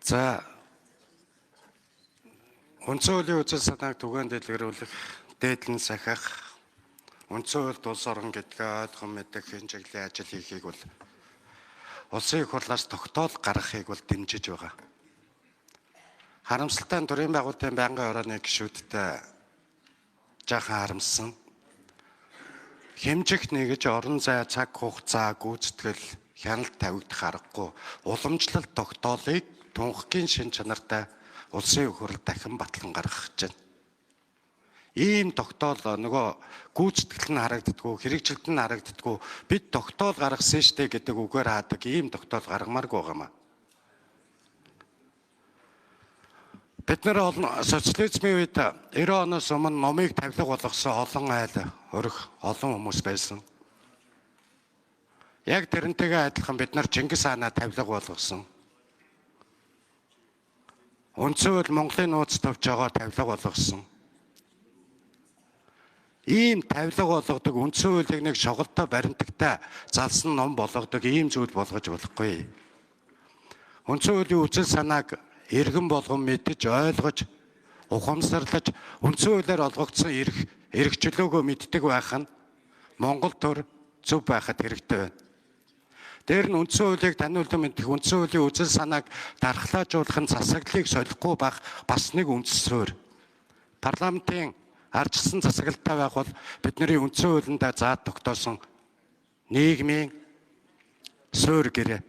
За, үндсэн хуулийн үзэл санааг түгээн дэлгэрүүлэх, дээдлэн сахиах, үндсэн хуульд улс орон гэдгээ ойлгон мэдэх хэн чиглэлийн ажил хийхийг бол улсын их хурлаас тогтоол гаргахыг бол дэмжиж байгаа. Харамсалтай нь төрийн байгууллагын байнгын орооны гишүүдтэй жаахан харамссан. Хэмжих нэгж орон зай, цаг хугацаа, гүйцэтгэл, хяналт тавигдах аргагүй уламжлалт тогтоолыг тунхагийн шин чанартай улсын их хурл дахин батлан гаргах гэж байна. Ийм тогтоол нөгөө гүйцэтгэл нь харагддаггүй, хэрэгжилт нь харагддаггүй. Бид тогтоол гаргасан штэ гэдэг үгээр хаадаг ийм тогтоол гаргамааргүй байгаа юм аа. Бид нэр олон социализмын үед 90 оноос өмнө номыг тавилга болгосон олон айл өрх олон хүмүүс байсан. Яг тэрнтэйгээ адилхан бид нар Чингис хаанаа тавилга болгосон. Үндсэн хууль Монголын нууц товч байгаа тавилга болгосон. Ийм тавилга болгодог үндсэн хуулийг нэг шоголтой баримтагтай залсан ном болгодог ийм зүйл болгож болохгүй. Үндсэн хуулийн үзэл санааг иргэн болгон мэдэж, ойлгож, ухамсарлаж үндсэн хуулиар олгогдсон эрх эрхчлөөгөө мэддэг байх нь Монгол төр зөв байхад хэрэгтэй байна. Дээр нь үндсэн хуулийг таниулан мэдэх, үндсэн хуулийн үзэл санааг дархлаажуулах нь засаглалыг солихгүй байх бас нэг үндс суурь. Парламентын ардчилсан засаглалтай байх бол бидний үндсэн хуулиндаа заад тогтоосон нийгмийн суурь гэрээ.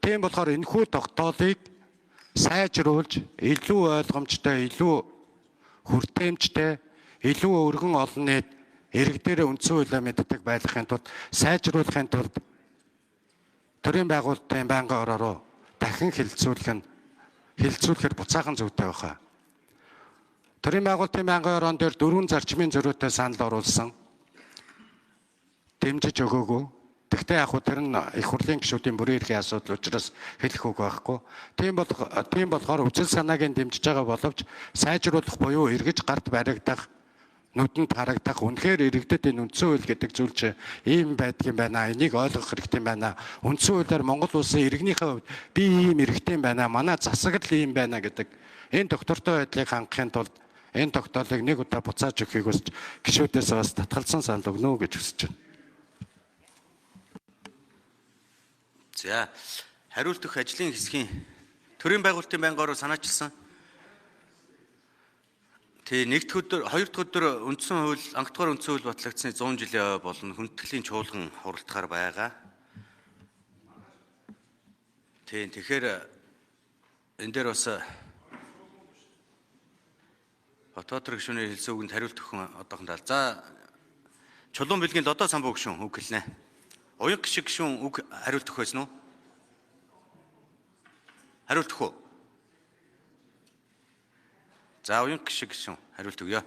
Тийм болохоор энэхүү тогтоолыг сайжруулж, илүү ойлгомжтой, илүү хүртээмжтэй, илүү өргөн олон нийт иргэдээрээ үндсэн хуулиа мэддэг байхын тулд сайжруулахын тулд төрийн байгууллагын байнгын ороо руу дахин хэлэлцүүлэх нь хэлэлцүүлэхээр буцаахан зүйтэй байхаа. Төрийн байгууллагын байнгын ороон дээр 4 зарчмын зөрүүтэй санал оруулсан. Дэмжиж өгөөгүй. Тэгтээ яг хөө тэр нь их хурлын гишүүдийн бүрийн эрхийн асуудал учраас хэлэх үг байхгүй. Тийм болохоор үзэл санааг нь дэмжиж байгаа боловч сайжруулах буюу эргэж гарт баригдах, нүдэнд харагдах, үнэхээр иргэдэд энэ үндсэн хууль гэдэг зүйл чи ийм байдаг юм байна. Энийг ойлгох хэрэгтэй юм байна. Үндсэн хуулиар Монгол улсын иргэнийхээ хувьд би ийм иргэдтэй юм байна. Манай засаглал ийм байна гэдэг энэ доктортой байдлыг хангахын тулд энэ тогтоолыг нэг удаа буцааж өгөхийг хүсэж гишүүдээс бас татгалзсан санал өгнө гэж хүсэж байна. За, хариулт өгөх ажлын хэсгийн төрийн байгуулалтын байнгын ороо санаачилсан. Тий, нэг дэх өдөр, хоёр дахь өдөр үндсэн хууль, анхдугаар үндсэн хууль батлагдсны 100 жилийн ой болон хүндэтгэлийн чуулган хуралдахаар байгаа. Тий, тэгэхээр энэ дээр бас Батбаатар гишүүний хэлсэн үгэнд хариулт өгөх одоохондоо. За, Чулуун бэлгийн Лодоо самбуу гишүүн үг хэлнэ. Уянга гишиг гишүүн үг хариулт өгөх байсан уу? Хариулт өгөх үү? За, уянга гишиг гишүүн хариулт өгье.